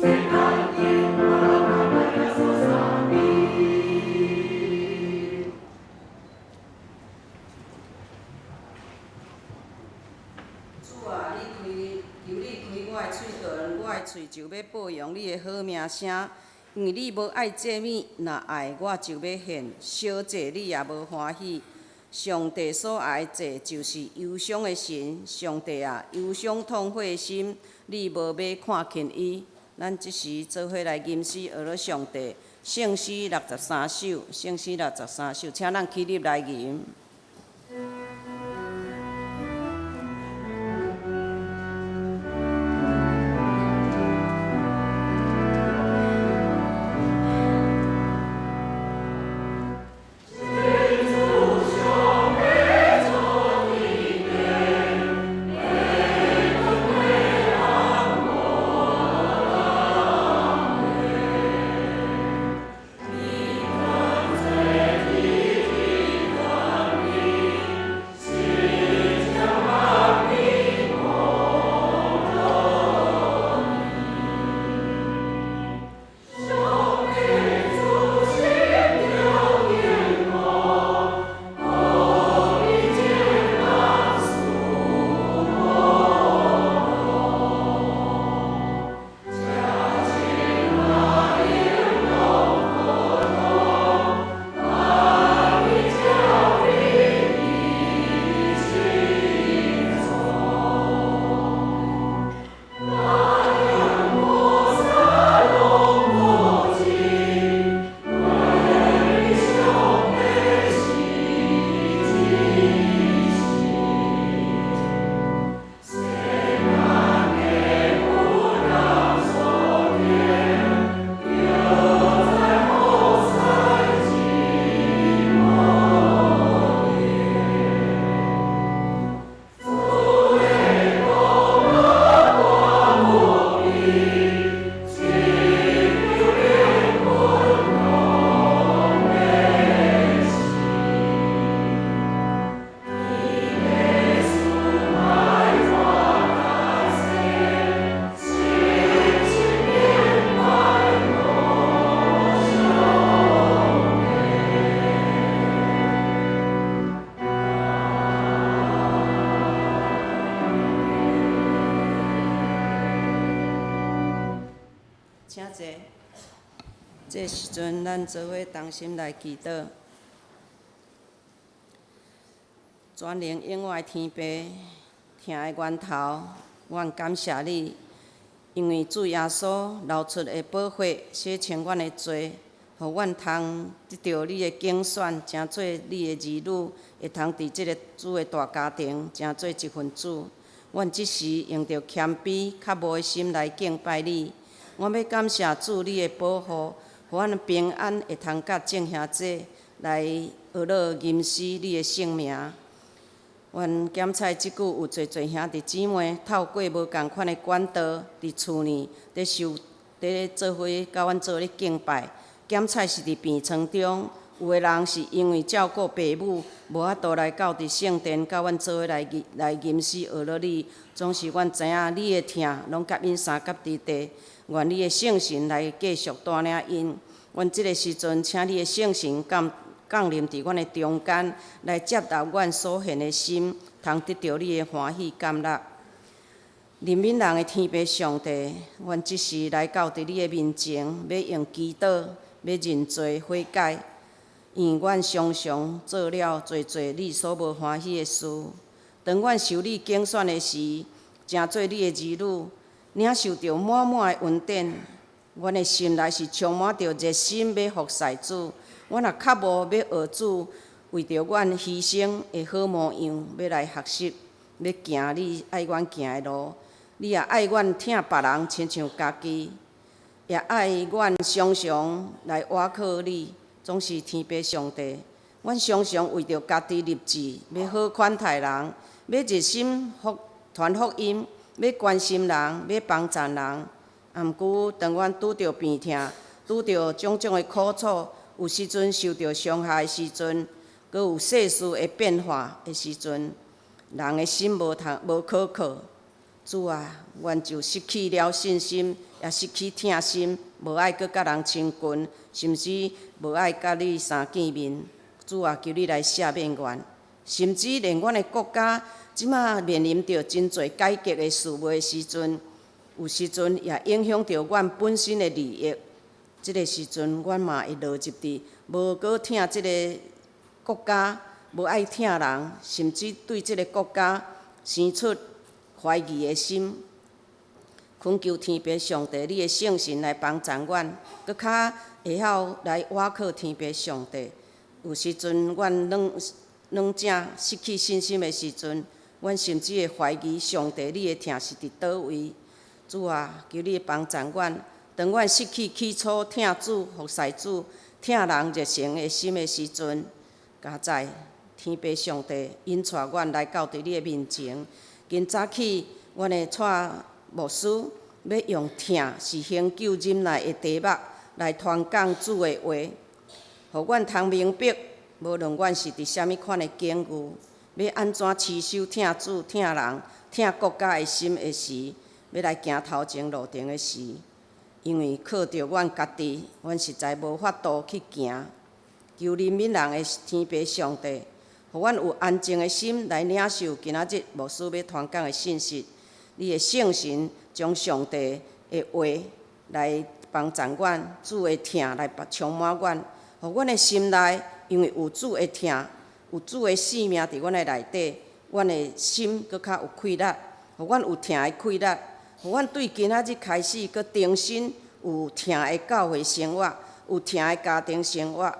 間我來耶穌三暝。主啊，你開，求你開我的喙唇，我的喙就欲報揚你的好名聲。因為你無愛祭物，若愛我就欲獻；燒祭你也無歡喜。上帝所愛的祭就是憂傷的心，上帝啊，憂傷痛悔的心，你無欲看輕伊。咱這時做伙來吟詩學了上帝，聖詩六十三首，聖詩六十三首，請咱起立來吟。請坐。這時陣，咱做伙同心來祈禱。全能永活的天父，疼的源頭，阮感謝你，因為主耶穌流出的寶血，洗清阮的罪，予阮通得著你的揀選，成做你的兒女，會通佇這个主的大家庭，成做一份子。阮這時用著謙卑、較無的心來敬拜你。阮欲感謝主你的保護，予阮平安會通佮眾兄弟來學樂吟詩你的聖名。阮檢採這久有濟濟兄弟姊妹透過無仝款的管道，佇厝內佇受佇做伙佮阮做咧敬拜。檢採是佇病床中，有的人是因為照顧爸母，無法度來到佇聖殿佮阮做伙來來吟詩學樂你。總是阮知影你的疼攏佮𪜶相佮佇地。願你的聖神來繼續帶領𪜶。阮這个時陣，請你的聖神降降臨佇阮的中間，來接納阮所獻的心，通得著你的歡喜甘樂。憐憫人的天父上帝，阮這時來到佇你的面前，欲用祈禱，欲認罪悔改，因為阮常常做了濟濟你所無歡喜的事。當阮受你揀選的時，成做你的兒女，領受著滿滿的恩典，阮的心內是充滿著熱心欲服侍主。阮也渴慕欲學主為著阮犧牲的好模樣，欲來學習，欲行你愛阮行的路。你也愛阮疼別人，親像家己，也愛阮常常來倚靠你，總是天父上帝。阮常常為著家己立志，欲好款待人，欲熱心福傳福音。欲關心人，欲幫贊人，啊，毋過當阮拄著病痛，拄著種種的苦楚，有時陣受著傷害的時陣，閣有世事的變化的時陣，人的心無通無可靠，主啊，阮就失去了信心，也失去疼心，無愛閣佮人親近，甚至無愛佮你相見面。主啊，求你來赦免阮，甚至連阮的國家這馬面臨著真濟改革的事務的時陣，有時陣也影響著阮本身的利益。這个時陣，阮嘛會落入佇無閣疼這个國家，無愛疼人，甚至對這个國家生出懷疑的心。懇求天父上帝，你的聖神來幫助阮，閣較會曉來倚靠天父上帝。有時陣，阮軟正失去信心的時陣，阮甚至會懷疑上帝，你的疼是佇佗位？主啊，求你幫助阮，當阮失去起初疼主、服侍主、疼人熱誠的心的時陣，佳哉，天父上帝引帶阮來到佇你的面前。今早起，阮的蔡牧師欲用疼是恆久忍耐的題目來傳講主的話，予阮通明白，無論阮是佇啥物款的境遇，欲按怎持守疼主、疼人、疼國家的心的時，欲來行頭前路程的時，因為靠著阮家己，阮實在無法度去行。求憐憫人的天父上帝，予阮有安靜的心來領受今仔日牧師欲傳講的信息。你的聖神將上帝的話來幫助阮，主的疼來充滿阮，予阮的心內，因為有主的疼，有主的性命佇阮的內底，阮的心閣較有氣力，予阮有疼的氣力，予阮對今仔日開始閣重新有疼的教會生活，有疼的家庭生活。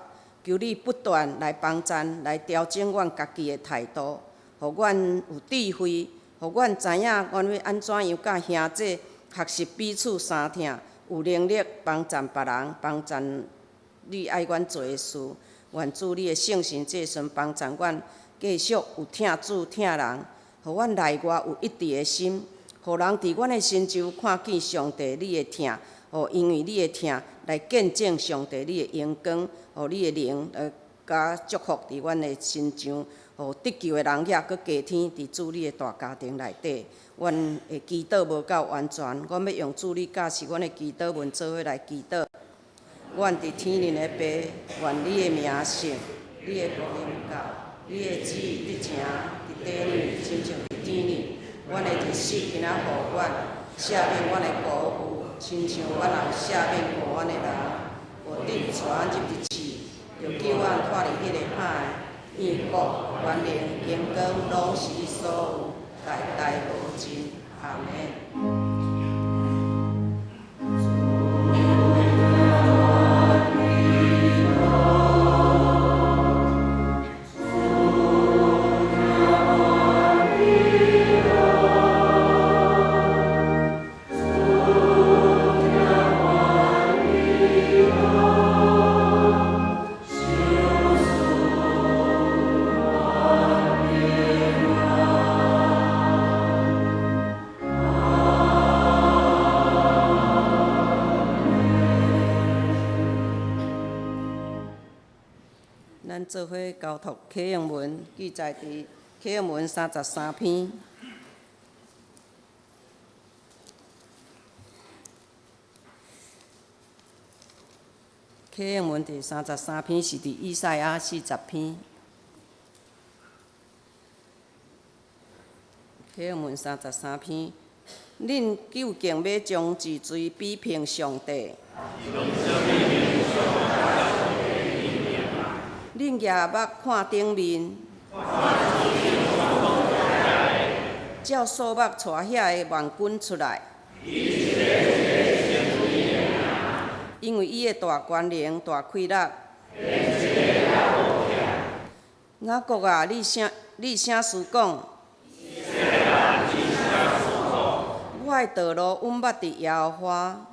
求你不斷來幫贊，來調整阮家己的態度，予阮有智慧，予阮知影阮欲按怎樣佮兄弟學習彼此相疼，有能力幫贊別人，幫贊你愛阮做的事。願主你的聖神這時陣幫贊阮，繼續有疼主疼人，予阮內外有一致的心，予人佇阮的身上看見上帝你的疼，予因為你的疼來見證上帝你的榮光，予你的靈來佮祝福佇阮的身上，予得救的人也閣加添佇主你的大家庭內底。阮的祈禱無夠完全，阮欲用主你教示阮的祈禱文做伙來祈禱。阮佇天頂的父，願你的名聖，你的國臨到，你的旨意得成，佇地裡親像佇天頂。阮的日食今仔予阮，赦免阮的過誤，親像阮也有赦免過阮的人。無得帶阮入佇試，著救阮脫離彼个歹的。因為國、權能、榮光，攏是你所有，代代無盡。阿們。咱做伙交託啟應文，記載佇啟應文33篇。啟應文第三十三篇是佇以賽亞40篇。啟應文三十三篇，恁究竟欲將一錘比拼上帝？恁舉目看頂面，照數目帶遐个萬軍出來，因為伊的大權能、大氣力。雅各啊，你啥你啥事講？我的道路阮捌佇耶和華。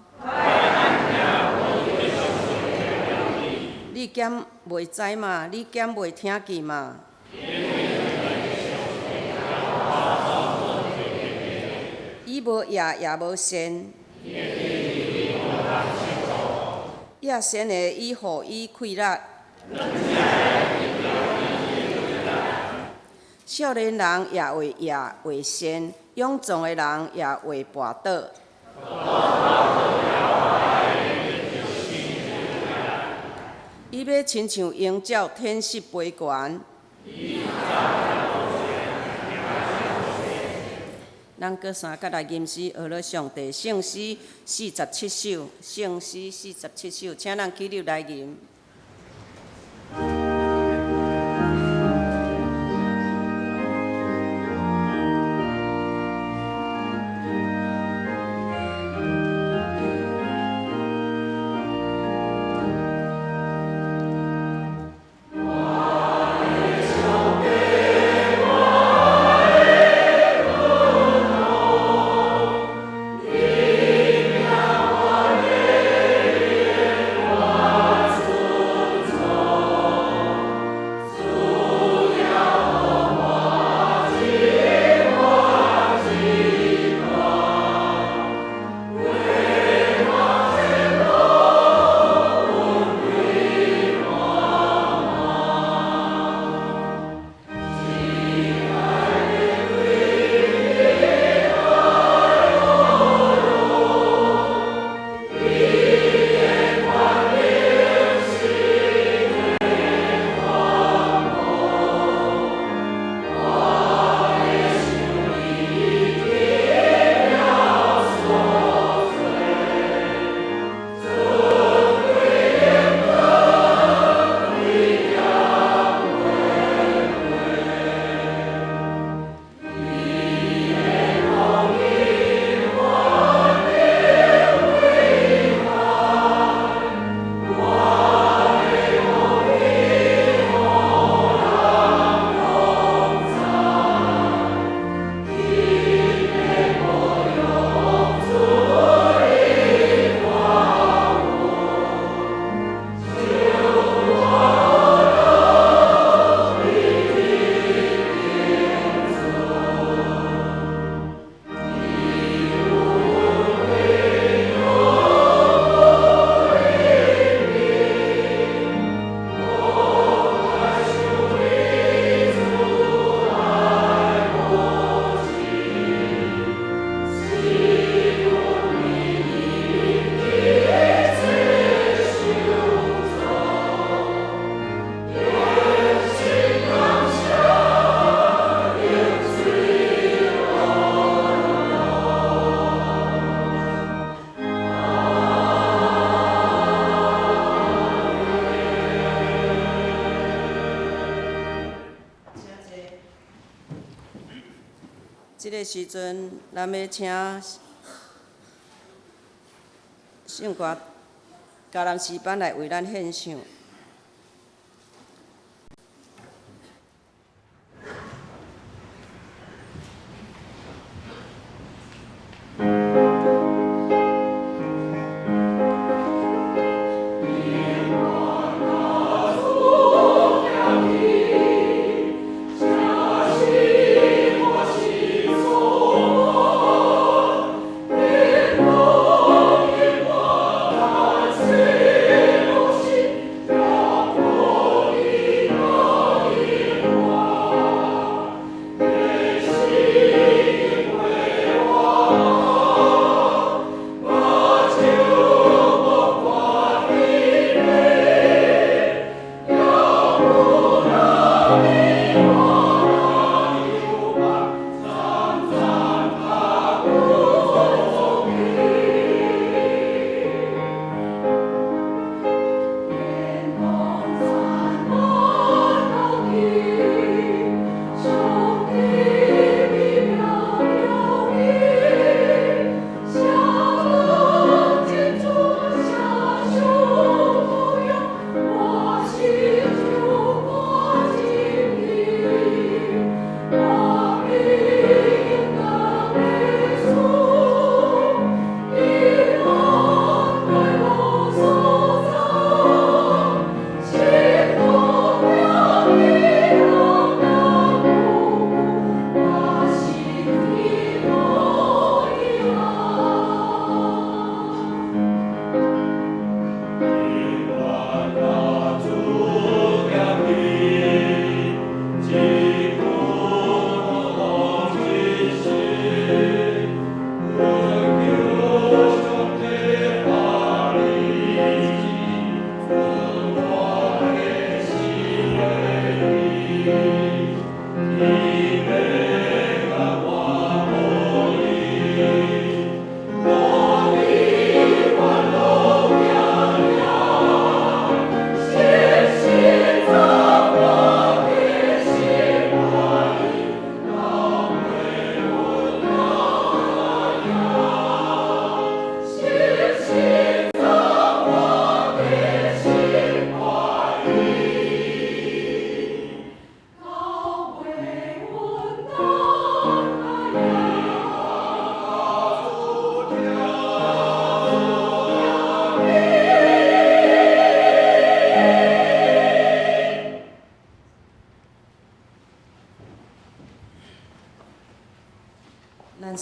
你敢袂知嗎？你敢袂聽見嗎？伊無業也無善，業善的伊予伊氣力。少年人也會業會善，勇壯的人也會跋倒。伊欲親像鷹鳥舔穡飛懸。咱閣三角來吟詩，學了上帝聖詩四十七首，聖詩四十七首，請咱起立來吟。這个時陣，咱欲請聖歌迦南詩班來為咱獻唱。 我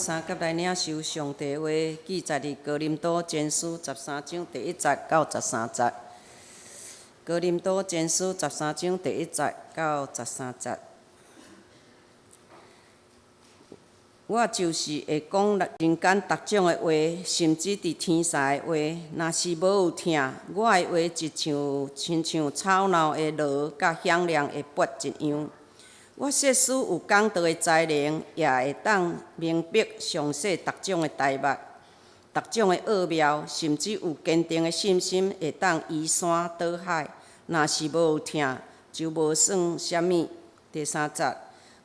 相佮來領受上帝話，記載佇哥林多前書十三章第一節到十三節。哥林多前書十三章第一節到十三節。我就是會講人間逐種的話，甚至佇天使的話。若是無有疼，我的話就像親像吵鬧的鑼佮響亮的鈸一樣。我即使有講道的才能，也會當明白詳細逐種的代物、逐種的奧妙，甚至有堅定的信心，會當移山倒海。若是無有疼，就無算啥物。第三節，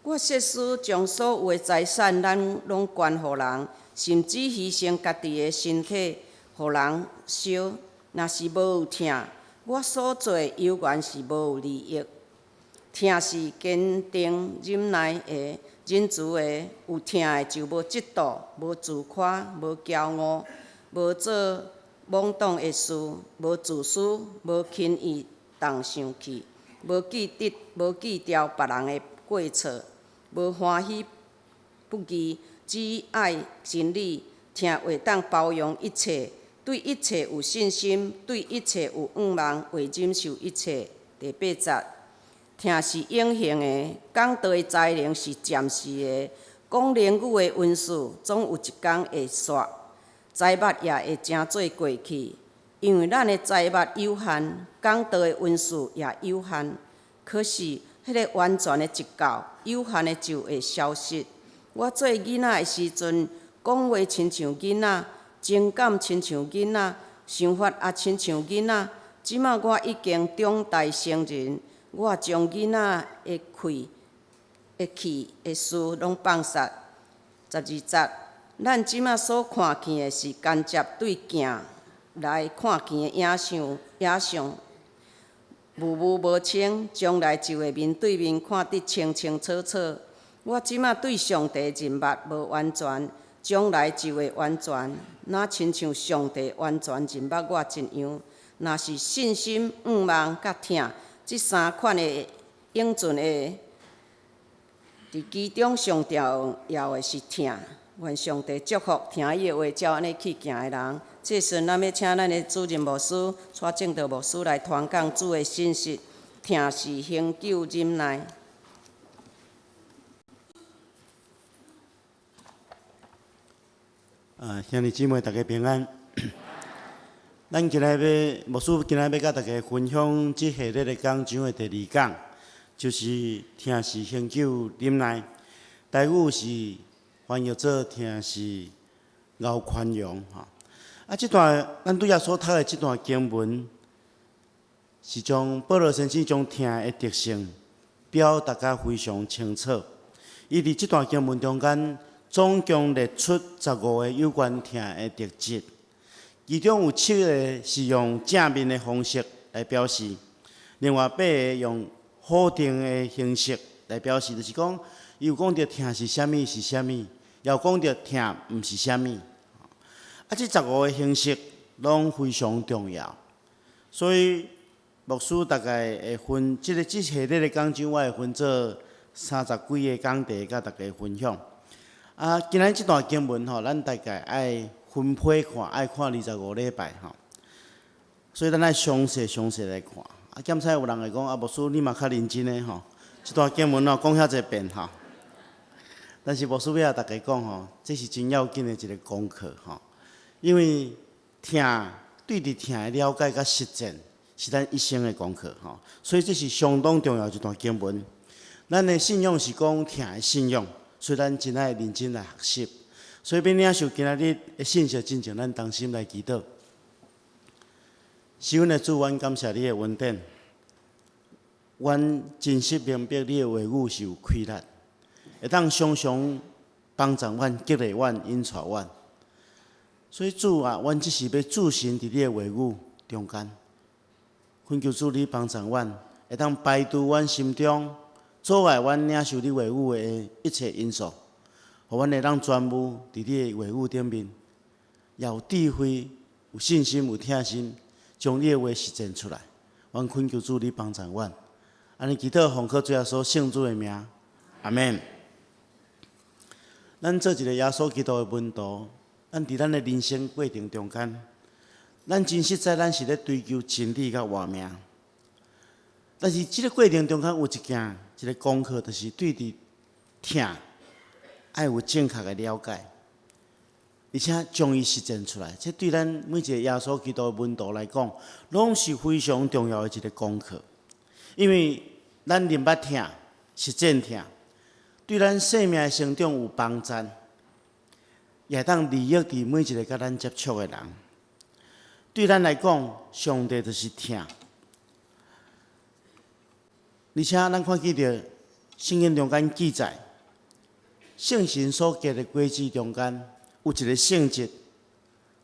我即使將所有的財產咱攏捐予人，甚至犧牲家己的身體予人燒，若是無有疼，我所做的猶原是無有利益。疼是堅定忍耐的、仁慈的，有疼的就無嫉妒、無自誇、無驕傲、無做莽撞的事、無自私、無輕易動生氣、無記得、無記牢別人的過錯、無歡喜不義，只愛真理。疼會當包容一切，對一切有信心，對一切有盼望，會忍受一切。第八節。疼是永恆的，講道的才能是暫時的，講靈語的恩賜總有一工會煞，才物也會成做過去。因為咱的才物有限，講道的恩賜也有限。可是，彼个完全的一到，有限的就會消失。我做囡仔的時陣，講話親像囡仔，情感親像囡仔，想法也親像囡仔。這馬我已經長大成人。我將囡仔的氣、的氣的事攏放殺。十二節，咱這馬所看見的是間接對鏡來看見的影像，影像霧霧無清，將來就會面對面看得清清楚楚。我這馬對上帝認捌無完全，將來就會完全，若親像上帝完全認捌我一樣。若是信心、盼望佮疼。這三款的永存的，佇其中上重要的是疼。願上帝祝福聽伊的話，照按呢去行的人。這時，咱欲請咱的主任牧師蔡正道牧師來傳講主的信息。疼是恆久忍耐。啊，兄弟姊妹，大家平安。咱今仔欲牧師今仔欲佮大家分享這系列的講章的第二講，就是疼是恆久忍耐。台語是翻譯做疼是𠢕寬容吼。啊，這段咱拄才所讀的這段經文，是將保羅先生將疼的特性表達甲非常清楚。伊佇這段經文中間，總共列出十五个有關疼的特質。其中有七个是用正面的方式來表示，另外八个用否定的形式來表示，就是講，伊有講著疼是啥物是啥物，也有講著疼毋是啥物。啊，這十五个形式攏非常重要，所以牧師大概會分這个這系列的講章，我會分做三十幾个講題，佮大家分享。啊，今仔這段經文吼，咱大概愛分批看，愛看二十五禮拜吼，所以咱愛詳細詳細來看。啊，檢採有人會講啊，牧師你嘛較認真的吼，這段經文哦講遐濟遍吼。但是牧師欲共大家講吼，這是真要緊的一个功課吼，因為疼對佇疼的了解佮實踐，是咱一生的功課吼，所以這是相當重要一段經文。咱的信仰是講疼的信仰，所以咱真愛認真來學習。所以，欲領受今仔日的信息進前，咱同心來祈禱。是阮的主，阮感謝你的恩典。阮真實明白你的話語是有氣力，會當常常幫助阮、激勵阮、引帶阮。所以主啊，阮只是欲置身佇你的話語中間，懇求主你幫助阮，會當排除阮心中阻礙阮領受你話語的一切因素。予阮會當專注佇你的話語頂面，也有智慧、有信心、有疼心，將你的話實踐出來。阮懇求主你幫助阮，按呢祈禱奉靠主耶穌聖子的名，阿們。咱做一个耶穌基督的門徒，咱佇咱的人生過程中間，咱真實在咱是咧追求真理佮活命。但是這個過程中間有一件一個功課，就是對佇疼愛有正確的了解，而且將伊實踐出來。這對咱每一個耶穌基督的門徒來講，攏是非常重要的一個功課。因為咱認捌疼，實踐疼，對咱生命的成長有幫助，也會當利益佇每一個佮咱接觸的人。對咱來講，上帝就是疼。而且咱看見著聖經中間記載，聖神所結的果子中間有一個性質，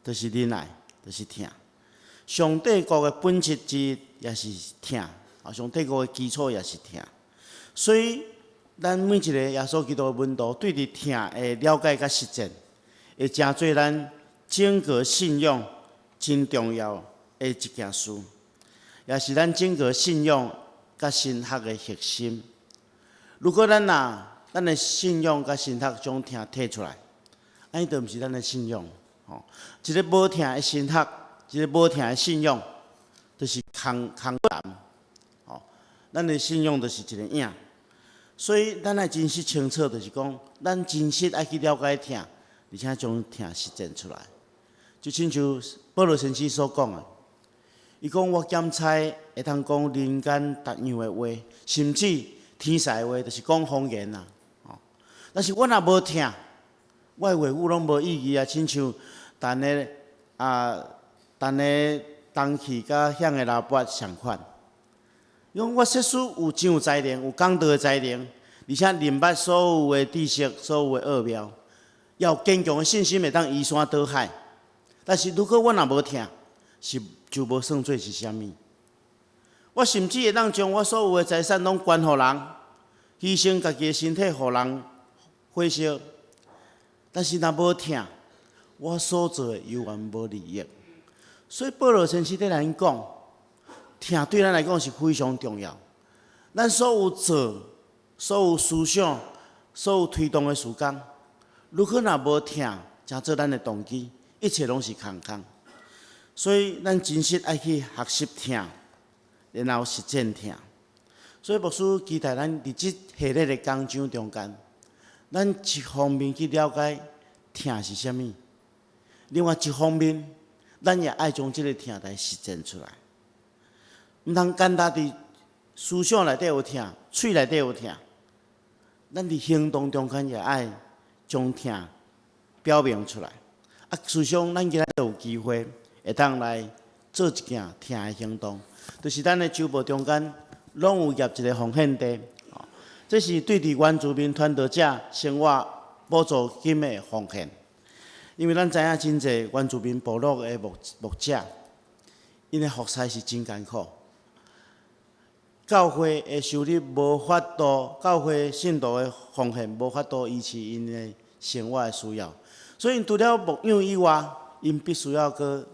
就是忍耐，就是疼。上帝國的本質之一也是疼，啊，上帝國的基礎也是疼。所以，咱每一個耶穌基督的門徒，對佇疼的了解佮實踐，會成做咱整個信仰真重要的一件事，也是咱整個信仰佮神學的核心。如果咱若咱的信仰佮神學將疼提出來，按呢就毋是咱的信仰。吼，一個無疼的神學，一個無疼的信仰，就是空空談。吼，咱的信仰就是一個影。所以，咱愛真實清楚，就是講，咱真實愛去了解疼，而且將疼實踐出來。就親像保羅先生所講的，伊講我檢猜會當講人間逐樣的話，甚至天使的話，就是講方言啦。吼，但是我若無疼，我的話語攏無意義啊，親像彈的啊，彈的銅器佮響的喇叭相款。伊講我即使有真有才能，有講道的才能，而且認捌所有的知識、所有的奧妙，也有堅強的信心會當移山倒海。但是如果我若無疼，是就無算做是啥物。我甚至會當將我所有的財產攏捐予人，犧牲家己的身體予人火燒。但是若無疼，我所做的猶原無利益。所以保羅先生佇咱講，疼對咱來講是非常重要。咱所有做、所有思想、所有推動的事工，如果若無疼，成做咱的動機，一切攏是空空。所以咱真實愛去學習疼，然後實踐疼。所以牧師期待咱佇這系列的講章中間，咱一方面去了解疼是啥物，另外一方面，咱也愛將這个疼來實踐出來。毋通簡單佇思想內底有疼，喙內底有疼，咱佇行動中間也愛將疼表明出來。啊，事實上，咱今仔有機會會當來做一件疼的行動，就是咱的周報中間攏有挾一个奉獻袋，這是對佇原住民傳道者生活補助金的奉獻。因為咱知影真濟原住民部落的牧者，𪜶的服侍是真艱苦。教會的收入無法度，教會信徒的奉獻無法度維持𪜶的生活的需要，所以𪜶除了牧養以外，𪜶必須要閣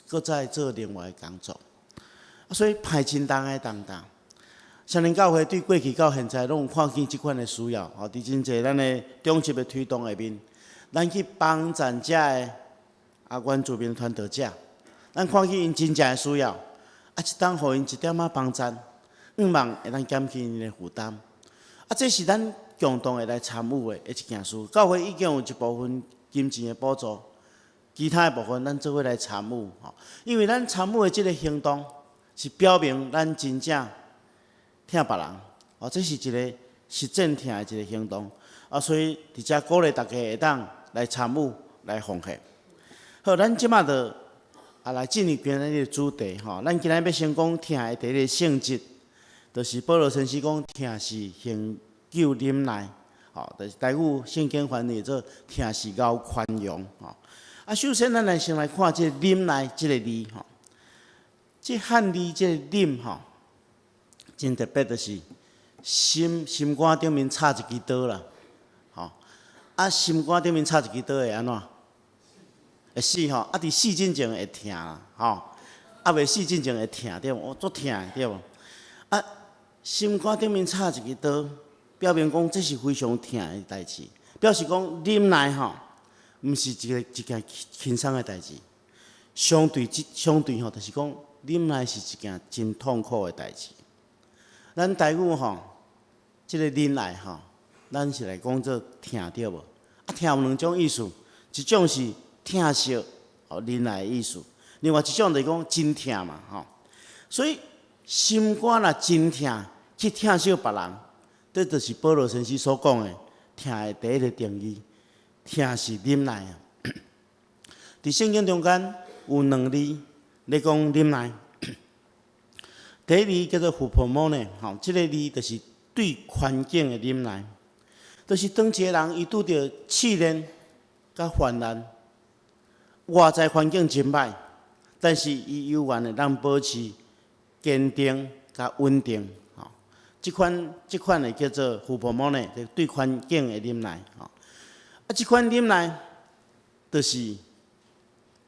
閣再做另外的工作，所以排真重的擔當。雙連教會對過去到現在攏有看見這款的需要，吼，佇真濟咱的長執的推動下面，咱去幫贊遮的啊原住民傳道者，咱看見𪜶真正的需要，啊，會當予𪜶一點仔幫贊，向望會當減輕𪜶的負擔。啊，這是咱共同會來參與的一件事。教會已經有一部分金錢的補助，其他的部分咱做伙來參與，吼，因為咱參與的這个行動，是表明咱真正疼別人，哦，這是一个實踐疼的一个行動，啊，所以佇遮鼓勵大家會當來參與、來奉獻。好，咱這馬就啊來進入今日的主題，吼，咱今日欲先講疼的第一个性質，就是保羅先生講疼是恆久忍耐，吼，就是台語聖經翻譯做疼是𠢕寬容，吼。啊，首先咱來先來看這个忍耐這个字，吼，這漢字這个忍，吼，真特別，就是心心肝頂面插一支刀啦，吼，啊，心肝頂面插一支刀會按怎？會死吼，啊，佇死進前會疼啦，吼，啊，未死進前會疼對無？足疼的對無？啊，心肝頂面插一支刀，表明講這是非常疼的代誌，表示講忍耐吼，毋是一個一件輕鬆的代誌。相對這相對吼，就是講忍耐是一件真痛苦的代誌。咱台語吼，這个忍耐吼，咱是來講做疼對無？啊，疼有兩種意思，一種是疼惜，哦，忍耐的意思；另外一種就是講真疼嘛，吼。所以心肝若真疼去疼惜別人，這就是保羅先生所講的疼的第一个定義：疼是忍耐啊。佇聖經中間有兩字咧講忍耐，第一字叫做 hupomone，吼，這个字就是對環境的忍耐，就是當一个人伊拄著試煉佮患難，外在環境真歹，但是伊猶原會當保持堅定佮穩定，吼，這款這款的叫做 hupomone，就對環境的忍耐，吼。啊，這款忍耐，就是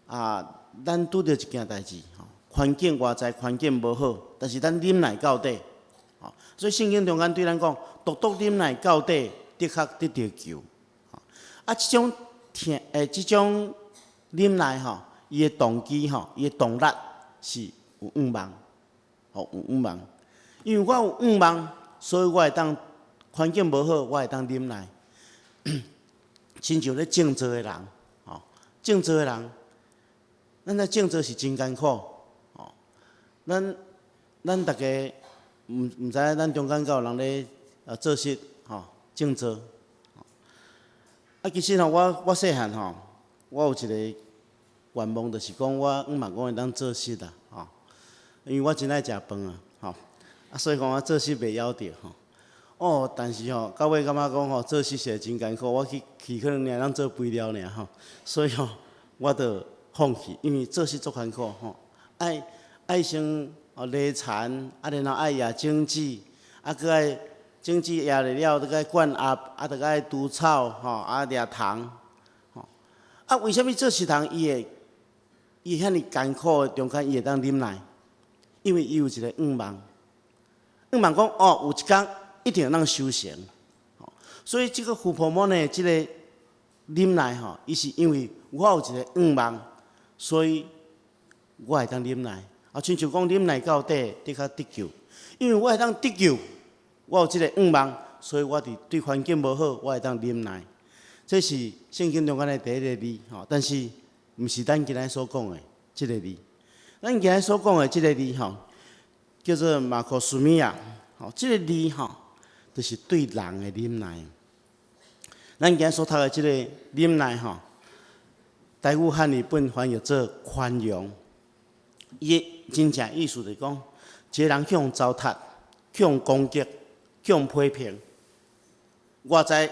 啊，咱拄著一件代誌，吼，環境外在環境無好，但是咱忍耐到底，吼。所以聖經中間對咱講，獨獨忍耐到底，的確得著救。啊，這種疼，這種忍耐吼，伊的動機吼，伊的動力是有向望，吼，有向望。因為我有向望，所以我會當環境無好，我會當忍耐。親像咧種稻的人，吼，種稻的人，咱咧種稻是真艱苦，吼。咱咱逐家毋毋知影，咱中間敢有人咧啊做穡，吼，種稻。啊，其實吼，我我細漢吼，我有一个願望，就是講我向望講會當做穡啦，吼，因為我真愛食飯啊，吼，啊，所以講我做穡袂枵著吼。哦，但是吼，到尾感覺講吼，做穡是真艱苦，我去去可能爾通做肥料爾吼，所以吼，我就放棄，因為做穡足艱苦吼，愛愛先哦犁田，啊然後愛掖種子，啊閣愛種子掖落了，閣愛灌壓，啊閣愛除草吼，啊掠蟲，吼，啊為啥物做穡人伊會伊遐爾艱苦的中間伊會當忍耐？因為伊有一个向望，向望講哦，有一工一定會當收成，所以這个 hupomone 這个忍耐吼，伊是因為我有一个向望，所以我會當忍耐。啊，親像講忍耐到底，的確得救。因為我會當得救，我有這个向望，所以我佇對環境無好，我會當忍耐。這是聖經中間的第一个字吼，但是毋是咱今仔所講的這个字。咱今仔所講的這个字吼，叫做 makrothumia，吼，這个字吼，就是對人的忍耐。咱今仔所讀的這个忍耐吼，台語漢語本翻譯做寬容。伊的真正意思就是講，一个人去予糟蹋、去予攻擊、去予批評，外在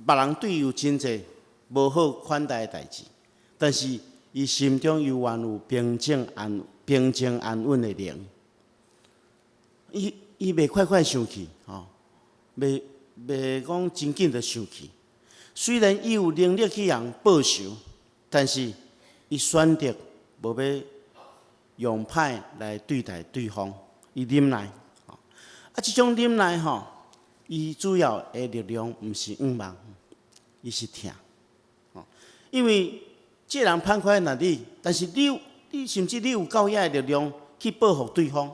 別人對伊有真濟無好款待的代誌，但是伊心中猶原有平靜安平靜安穩的靈。伊伊袂快快生氣，吼，袂袂講真緊就生氣。雖然伊有能力去予報仇，但是伊選擇無欲用歹來對待對方，伊忍耐。啊，這種忍耐吼，伊主要的力量毋是向望，伊是疼。因為這人歹看待你，但是你有，你甚至你有夠遐的力量去報復對方，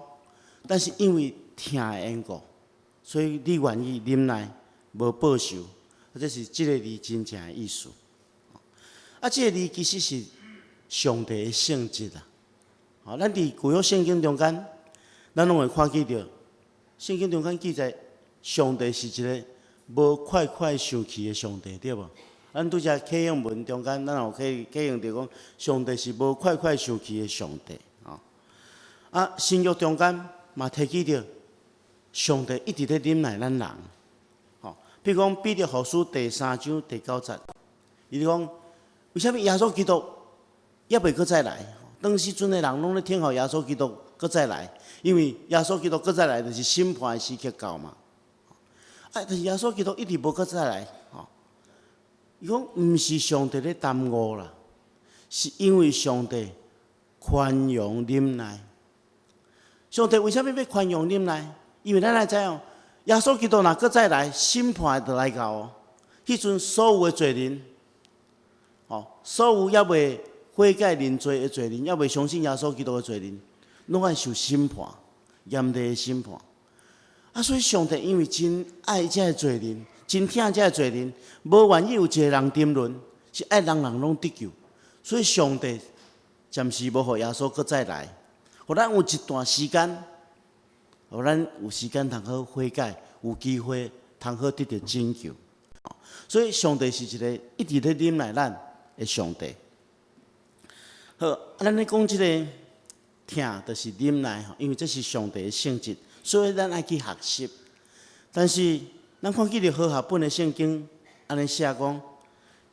但是因為疼的緣故，所以你願意忍耐，無報仇，這是這个字真正的意思。啊，這个字其實是上帝的性質啊。吼，咱佇舊約聖經中間，咱攏會看見著，聖經中間記載，上帝是一个無快快生氣的上帝，對無？咱拄才啟應文中間，咱有啟啟應著講，上帝是無快快生氣的上帝。吼，啊，新約中間嘛提起著，上帝一直咧忍耐咱人。吼，比如講彼得後書第三章第九節，伊就講，為啥物耶穌基督猶未閣再來？當時陣的人攏咧等候耶穌基督閣再來，因為耶穌基督閣再來就是審判的時刻到嘛。啊，但是耶穌基督一直無閣再來，吼。伊講毋是上帝咧耽誤啦，是因為上帝寬容忍耐。上帝為啥物欲寬容忍耐？因為咱愛知影，耶穌基督若閣再來，審判就來到哦。彼陣所有的罪人，吼，所有猶未悔改認罪的罪人，猶未相信耶穌基督的罪人，攏愛受審判，嚴厲的審判。啊，所以上帝因為真愛這个罪人，真疼這个罪人，無願意有一個人沉淪，是愛人人攏得救。所以上帝暫時無予耶穌閣再來，予咱有一段時間，予咱有時間通好悔改，有機會通好得著拯救。所以上帝是一個一直咧忍耐咱的上帝。好，啊，咱咧講這个疼，就是忍耐吼，因為這是上帝的性質，所以咱愛去學習。但是咱看見著和合本的聖經，按呢寫講，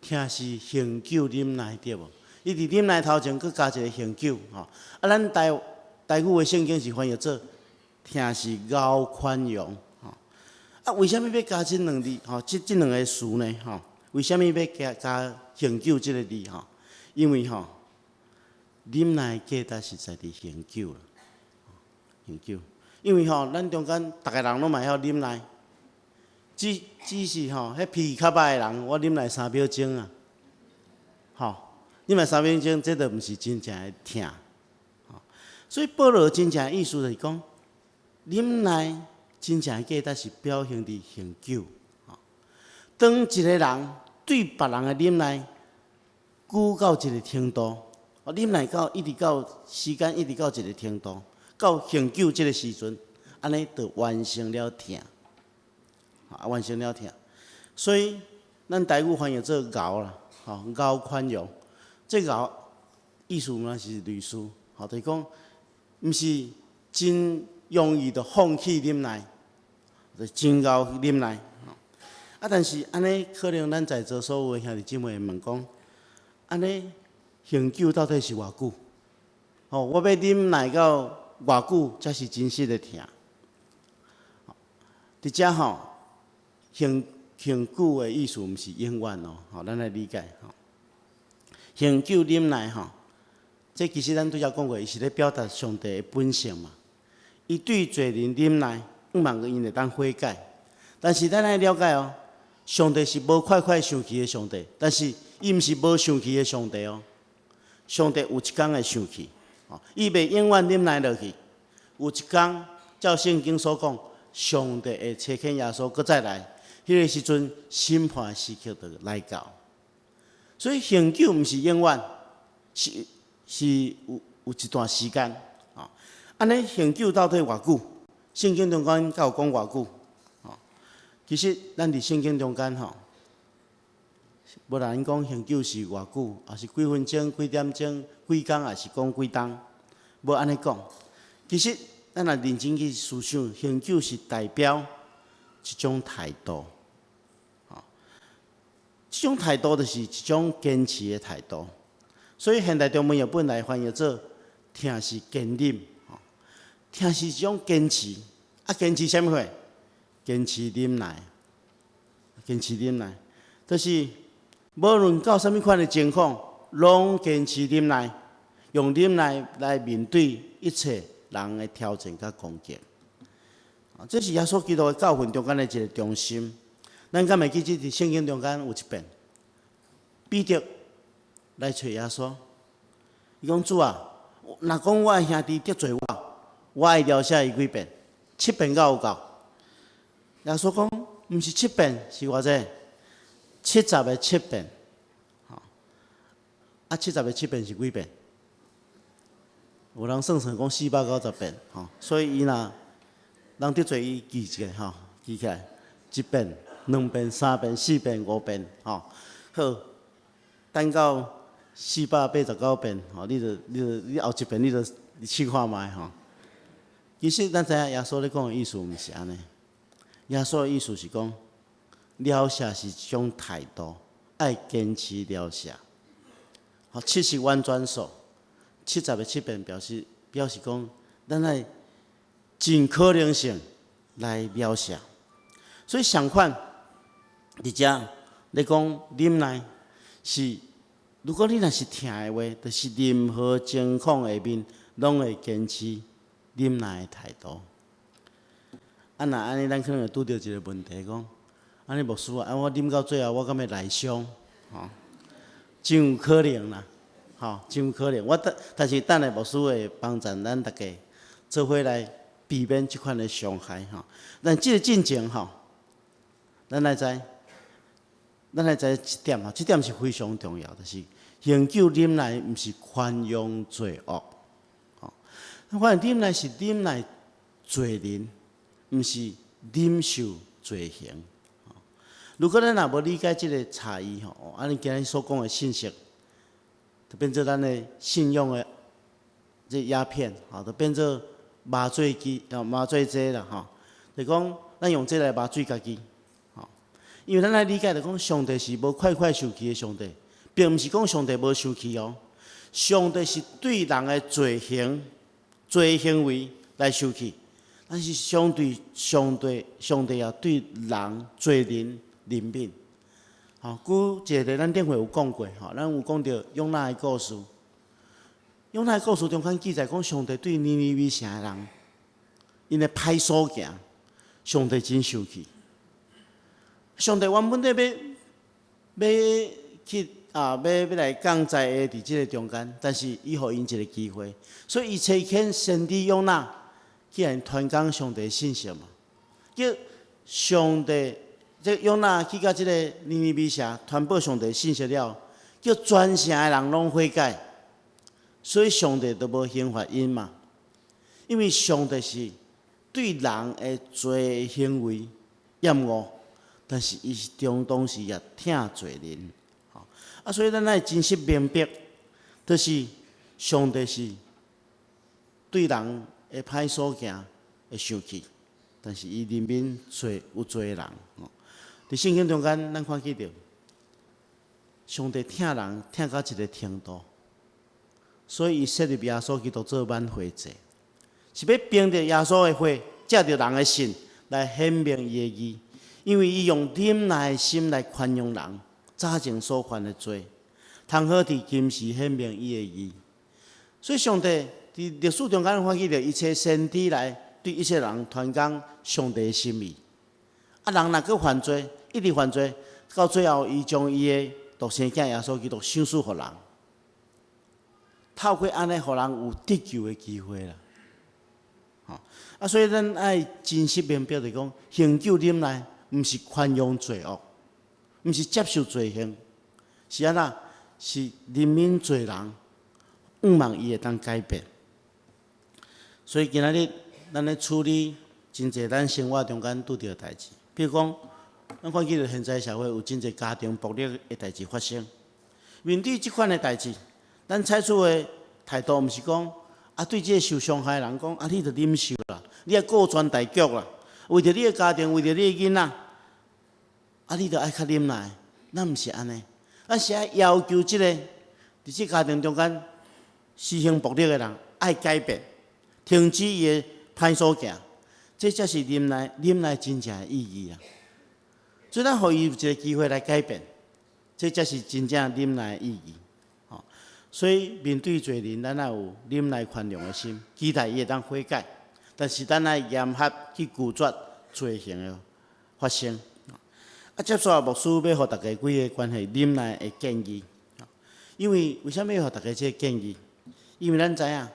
疼是恆久忍耐，對無？伊佇忍耐頭前閣加一個恆久吼。啊，咱台台語的聖經是翻譯做疼是𠢕寬容吼。啊，為啥物欲加這兩字吼？這兩個詞呢？吼？為啥物欲加加恆久這个字吼？因為吼，忍耐價值實在佇恆久啦，恆久。因為吼，咱中間逐个人攏嘛會曉忍耐，只是吼，彼脾氣較歹的人，我忍耐3秒鐘啊，吼，忍耐三秒鐘，這就毋是真正的疼。所以保羅真正的意思就是講，忍耐真正的價值是表現佇恆久。當一個人對別人的忍耐久到一個程度，忍耐到一直到時間一直到一個程度，到恆久這个時陣，按呢就完成了疼，啊，完成了疼。所以咱台語翻譯做𠢕啦，吼，𠢕寬容。這𠢕意思嘛是類似，吼，就是講，毋是真容易就放棄忍耐，就真𠢕忍耐。啊，但是按呢，可能咱在座所有的兄弟姊妹會問講，按呢恆久到底是偌久？吼，我欲忍耐到偌久才是真實的疼？佇遮吼，恆恆久的意思毋是永遠哦，吼，咱來理解吼。恆久忍耐吼，這其實咱拄才講過，伊是咧表達上帝的本性嘛。伊對罪人忍耐，向望𪜶會當悔改。但是咱愛了解哦，上帝是無快快生氣的上帝，但是伊毋是無生氣的上帝哦。上帝有一工會生氣，伊袂永遠忍耐落去。有一工，照聖經所講，上帝會差遣耶穌閣再來，彼个時陣審判時刻就來到。所以恆久毋是永遠，是有一段時間。按呢恆久到底偌久？聖經中間敢有講偌久？其實咱佇聖經中間吼，無人講恆久是偌久，抑是幾分鐘、幾點鐘、幾工，抑是講幾冬，無按呢講。其實咱若認真去思想，恆久是代表一種態度，吼，這種態度就是一種堅持的態度。所以現代中文譯本來翻譯做疼是堅忍，吼，疼是一種堅持，啊，堅持啥物貨？堅持忍耐，堅持忍耐，就是無論到啥物款的情況，攏堅持忍耐，用忍耐來面對一切人的挑戰佮攻擊。這是耶穌基督的教訓中間的一個中心。咱敢會記得佇聖經中間有一遍，彼得來揣耶穌，伊講主啊，若講我的兄弟得罪我，我愛饒赦伊幾遍？七遍敢有夠？耶穌講，毋是七遍，是偌濟？70个七遍。吼，啊，七十个七遍是幾遍？有人算算講490遍，吼，所以伊若人得罪伊，記一下吼，記起來，一遍、兩遍、三遍、四遍、五遍，吼，好，等到489遍，吼，你就你後一遍你就你試看覓吼。其實咱知影耶穌咧講的意思毋是按呢，耶穌的意思是講，饒赦是一種態度，愛堅持饒赦。吼，七是完全數，70个七遍表示講，咱愛盡可能性來饒赦。所以相款，佇遮咧講忍耐是，如果你若是疼的話，就是任何情況下面，攏會堅持忍耐的態度。啊，若按呢，咱可能會拄著一個問題，講，按呢牧師啊，啊我啉到最後我敢會內傷？吼，真有可能啦，吼，真有可能。我等，但是等下牧師會幫贊咱逐家做伙來避免這款的傷害吼。但這個進前吼，咱來知一點吼，這點是非常重要，就是恆久忍耐，毋是寬容罪惡。吼，反正忍耐是忍耐罪人，毋是忍受罪行。如果咱若無理解這个差異吼，按呢今日所講的信息，就變做咱的信仰的這鴉片，吼，就變做麻醉劑、麻醉劑啦，吼。就講咱用這來麻醉家己，吼。因為咱愛理解就講，上帝是無快快受氣的上帝，並毋是講上帝無受氣哦。上帝是對人的罪行、罪行為來受氣，但是相對上帝、上帝也對人罪人憐憫。吼，舉一個例，咱頂回有講過，吼，咱有講著約拿的故事。約拿的故事中間記載講，上帝對尼尼微城的人，𪜶的歹所行，上帝真生氣。上帝原本咧欲欲去啊，欲欲來降災禍佇這個中間，但是伊予𪜶一個機會，所以伊差遣先知約拿去予𪜶傳講上帝的信息嘛，叫上帝這約拿去到這个尼尼微城傳報上帝的信息了，叫全城的人攏悔改，所以上帝都無刑罰𪜶嘛，因為上帝是對人的罪行為厭惡，但是伊是中當時也疼罪人，啊，所以咱愛真實明白，就是上帝是對人的歹所行會生氣，但是伊憐憫罪有罪的人。佇聖經中間，咱看見著上帝疼人疼到一个程度，所以伊設立耶穌基督做挽回祭，是欲憑著耶穌的血，藉著人的信來顯明伊的義，因為伊用忍耐的心來寬容人早前所犯的罪，通好佇今時顯明伊的義。所以上帝佇歷史中間看見著，伊差先知來對一切人傳講上帝的心意。啊，人若閣犯罪，一直犯罪，到最後伊將伊的獨生囝耶穌基督賞賜予人，透過按呢，予人有得救的機會啦。吼，啊，所以咱愛真實明白，就講恆久忍耐，毋是寬容罪惡，毋是接受罪行，是按怎？是憐憫罪人，向望伊會當改變。所以今仔日咱咧處理真濟咱生活中間拄著的代誌，比如講，咱看見著現在社會有真濟家庭暴力的代誌發生。面對這款的代誌，咱採取的態度，毋是講啊，對這个受傷害的人講啊，你著忍受啦，你愛顧全大局啦，為著你的家庭，為著你的囡仔，啊，你著愛較忍耐。咱毋是按呢，咱是愛要求這个佇這家庭中間施行暴力的人愛改變，停止伊的歹所行，這才是忍耐、忍耐真正的意義啊！所以咱予伊有一个機會來改變，這才是真正忍耐的意義。吼，所以面對罪人，咱愛有忍耐寬容的心，期待伊會當悔改。但是咱愛嚴厲去拒絕罪行的發生。啊，接續牧師欲予大家幾个關係忍耐的建議。因為為啥物欲予大家這个建議？因為咱知影，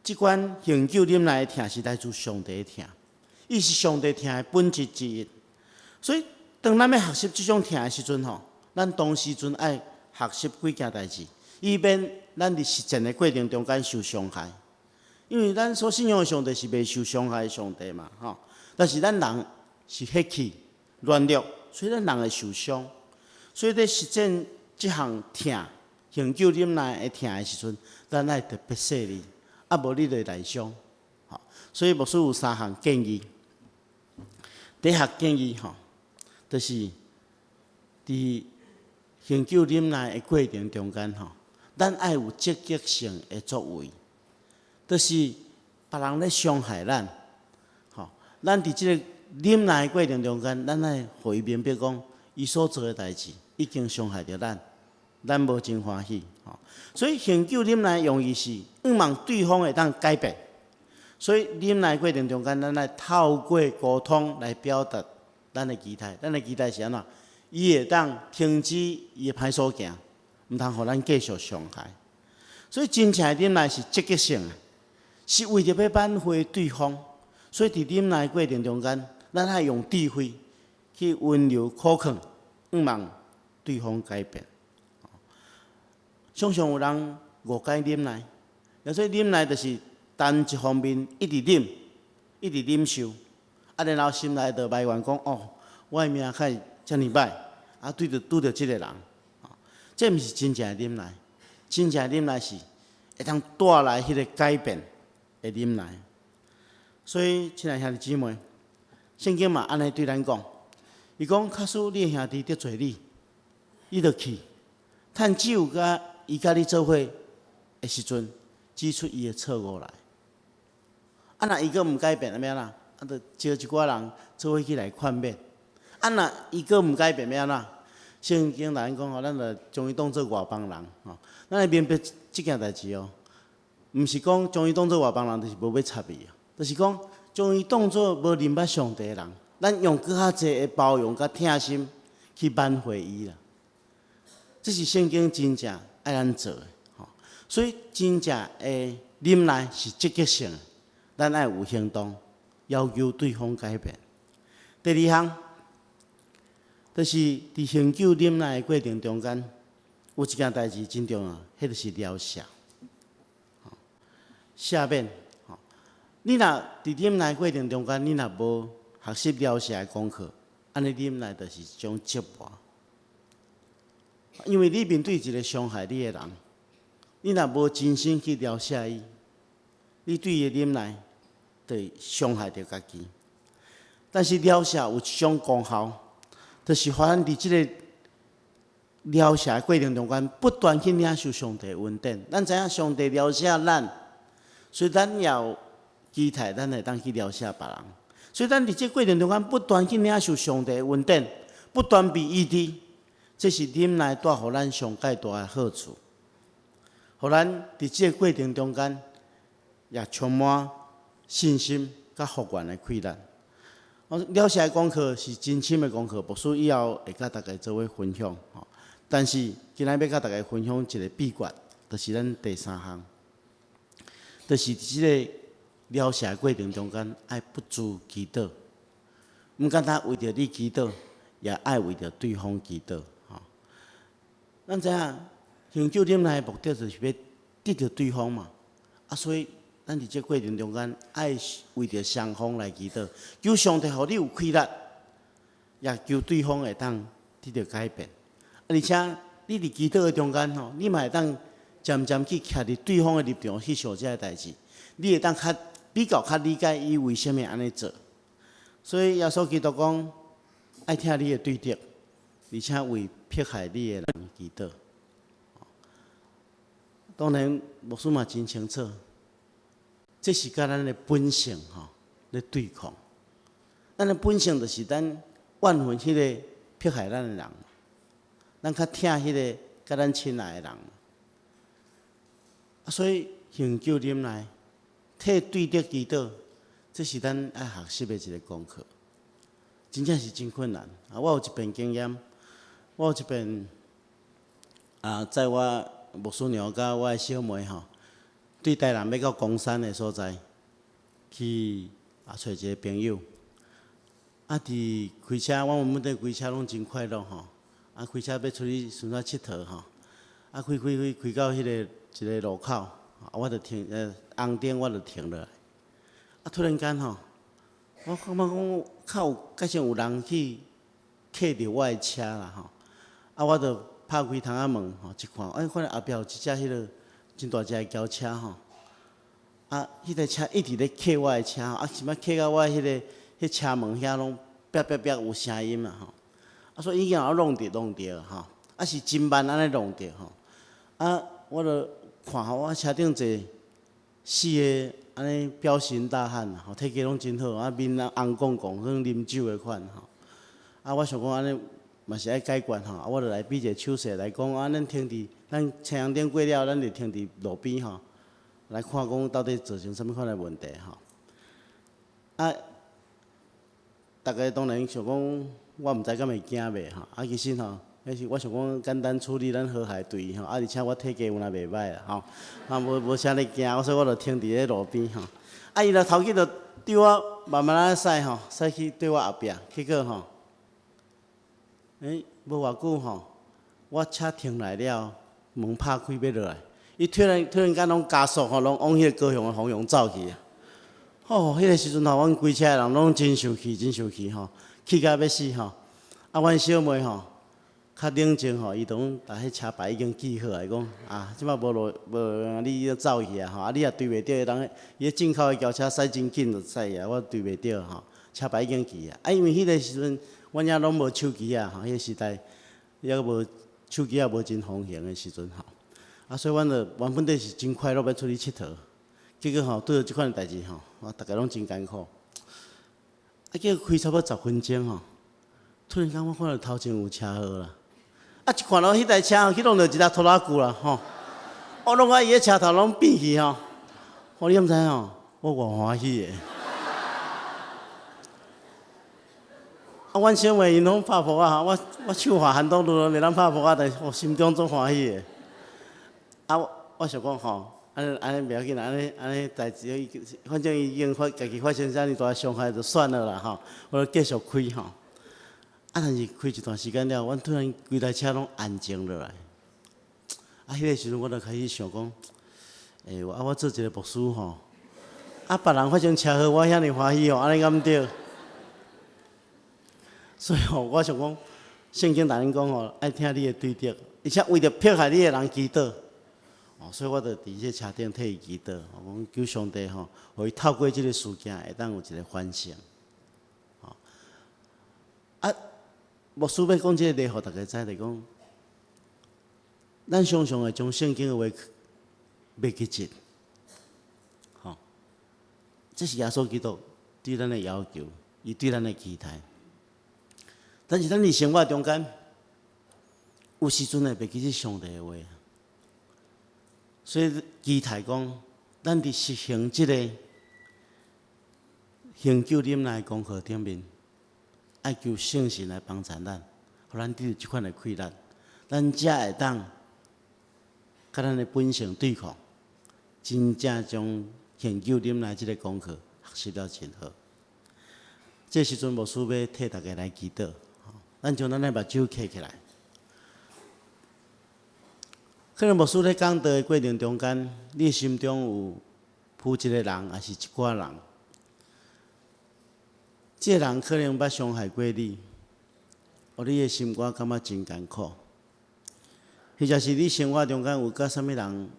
這款恆久忍耐的疼是來自上帝的疼，伊是上帝疼的本質之一。所以，當咱欲學習這種疼的時陣吼，咱同時陣愛學習幾件代誌，以免咱佇實踐的過程中間受傷害。因為咱所信仰的上帝是袂受傷害的上帝嘛，吼。但是咱人是血氣軟弱，所以咱人會受傷。所以佇實踐這項疼、恆久忍耐的疼的時陣，咱愛特別細膩，啊無你就會內傷。吼，所以牧師有三項建議。第一項建議吼，就是佇恆久忍耐的過程中間吼，咱愛有積極性的作為，就是別人咧傷害咱，吼，咱佇這个忍耐的過程中間，咱愛予伊明白講，伊所做的代誌已經傷害著咱，咱無真歡喜，吼。所以恆久忍耐用意是向望對方會當改變，所以忍耐過程中間，咱愛透過溝通來表達咱的期待，咱的期待是按怎？伊會當停止伊的歹所行，毋通予咱繼續傷害。所以真正的忍耐是積極性的，是為著欲挽回對方。所以佇忍耐過程中間，咱愛用智慧去溫柔苦勸，向望對方改變。常常有人誤解忍耐，所以忍耐就是單一方面一直忍，一直忍受，啊，然後心內就埋怨講：哦，我的命較會遮爾歹，啊，對著拄著這個人，這毋是真正的忍耐。真正的忍耐是會當帶來彼個改變的忍耐。所以，親愛兄弟姊妹，聖經嘛按呢對咱講，伊講假使你的兄弟得罪你，你就去，趁只有佮伊佮你做伙的時陣，指出伊的錯誤來。啊，若伊閣毋改變，按怎？啊，就招一寡人做伙起來勸勉。啊，若伊閣毋改變，按怎？聖經來講吼，咱就將伊當做外邦人吼。咱愛明白這件代誌哦，毋是講將伊當做外邦人，就是無欲插伊啊。就是講將伊當做無認捌上帝的人，咱用閣較濟的包容佮疼心去挽回伊啦。這是聖經真正愛咱做的吼。所以真正的忍耐是積極性的，咱愛有行動，要求對方改變。第二項，就是佇恆久忍耐的過程中間，有一件代誌真重要，彼就是饒赦、赦免。你若佇忍耐過程中間，你若無學習饒赦的功課，按呢忍耐就是一種折磨。因為你面對一個傷害你的人，你若無真心去饒赦伊，你對伊的忍耐，就會傷害著家己。但是饒赦有一種功效，就是予咱佇這个饒赦的過程中間，不斷去領受上帝的恩典。咱知影上帝饒赦咱，所以咱也有期待咱會當去饒赦別人。所以咱佇這過程中間不斷去領受上帝的恩典，不斷被醫治，這是忍耐帶予咱上蓋大的好處。予咱佇這个過程中間，也充滿信心佮復原的氣力。饒赦的功課是真深的功課，牧師以後會佮大家做伙分享。但是今仔欲佮大家分享一个秘訣，就是咱第三項，就是佇這个療赦的過程中間，愛不住祈禱，毋敢單為著你祈禱，也愛為著對方祈禱。吼，咱知影，恆久忍耐的目的就是欲得著對方嘛。啊，所以咱佇這過程中間，愛為著雙方來祈禱，求上帝予你有氣力，也求對方會當得著改變。啊，而且你佇祈禱的中間吼，你嘛會當漸漸去徛佇對方的立場去想這个代誌，你會當較比較較理解伊為啥物按呢做。所以耶穌基督講，愛疼你的對敵，而且為迫害你的人祈禱。當然，牧師嘛真清楚，這是佮咱的本性吼咧對抗。咱的本性就是咱怨恨彼个迫害咱的人，咱較疼彼个佮咱親愛的人。啊，所以恆久忍耐，替對敵祈禱，這是咱愛學習的一個功課。真正是真困難。啊，我有一遍經驗，我有一遍啊，載我牧師娘佮我的小妹吼，對台南欲到岡山的所在去啊，揣一个朋友。啊，佇開車，阮們底開車攏真快樂吼。啊，開車欲出去順怎𨑨迌吼。啊，開開開開到彼個一个路口，啊，我就停，紅燈我就停落來。啊，突然間吼，我感覺講較有，較像有人去磕著我的車啦吼。啊，我就拍開窗仔門吼，一看，欸，看著後壁有一隻彼个真大隻的轎車吼。啊，彼台車一直咧磕我的車，啊，是欲磕到我彼个彼車門遐攏啪啪啪有聲音啦吼。啊，所以已經予我弄著弄著吼，啊是真慢按呢弄著吼。啊，我就看吼，我車頂坐四个按呢彪形大漢吼，體格攏真好，啊面啊紅摃摃，好像啉酒的款吼。啊，我想講按呢嘛是愛解決吼，啊，我就來比一个手勢來講，啊，咱停佇咱青紅燈過了，咱就停佇路邊吼，來看講到底造成啥物款的問題吼。啊，逐家當然想講，我毋知敢會驚袂吼。啊，其實吼，彼是我想講簡單處理咱河海隊吼，啊，而且我體格有那袂䆀啦吼，啊，無無啥咧驚，所以我就停佇咧路邊吼。啊，伊若頭去就對我慢慢仔駛吼，駛去對我後壁，結果吼，欸，無偌久吼，我車停來了，門拍開欲落來，伊突然突然間攏加速吼，攏往彼個高雄的方向走去。吼，彼個時陣吼，阮規車的人攏真生氣，真生氣吼，氣甲欲死吼。啊，阮小妹吼，較冷靜吼，伊就講，共彼車牌已經記好啊，伊講啊，這擺無路無你走去啊吼，啊你也追袂著，人伊進口的轎車駛真緊就駛啊，我追袂著吼，車牌已經記啊。啊，因為彼個時陣，阮遐攏無手機啊，吼，彼個時代猶無手機也無真風行的時陣吼，啊，所以阮就原本底是真快樂欲出去𨑨迌。結果吼，拄著這款代誌吼，我逐家攏真艱苦。啊，結果開差不多10分鐘吼，突然間我看著頭前有車禍啦！啊，一看到彼台車去弄著一粒拖拉機啦吼，我攏甲伊个車頭攏變去吼，我你敢知吼？我偌歡喜的。啊，阮小妹𪜶攏拍噗仔，我我手滑韓東路攏袂當拍噗仔，但是我心中足歡喜的。啊，我想講吼。按呢按呢袂要緊啦，按呢按呢代誌，反正伊已經發家己發生遮爾大傷害就算了啦吼，我就繼續開吼。啊，但是開一段時間了，阮突然規台車攏安靜落來。啊，彼個時陣我就開始想講，欸，啊，我做一個牧師吼，啊，別人發生車禍，我遐爾歡喜吼，按呢敢對？所以吼，我想講，聖經內面講吼，愛疼你的對敵，而且為著迫害你的人祈禱。哦，所以我就佇這車頂替伊祈禱，我講求上帝吼，予伊透過這個事件會當有一個反省。吼，啊，牧師欲講這個例，予大家知，就講，咱常常會將聖經的話袂記得，吼，這是耶穌基督對咱的要求，伊對咱的期待。但是咱佇生活中間，有時陣會袂記得上帝的話。所以期待講，咱佇實行這個恆久忍耐功課頂面，愛求聖神來幫助咱，予咱得著這款的氣力，咱才會當佮咱的本性對抗，真正將恆久忍耐這個功課學習了真好。這時陣牧師欲替大家來祈禱，咱將咱的目睭閉起來。可能牧師咧講道的過程中間，你心中有浮一個人，抑是一寡人，這個人可能捌傷害過你，予你的心肝感覺真艱苦，或者是你生活中間有佮啥物人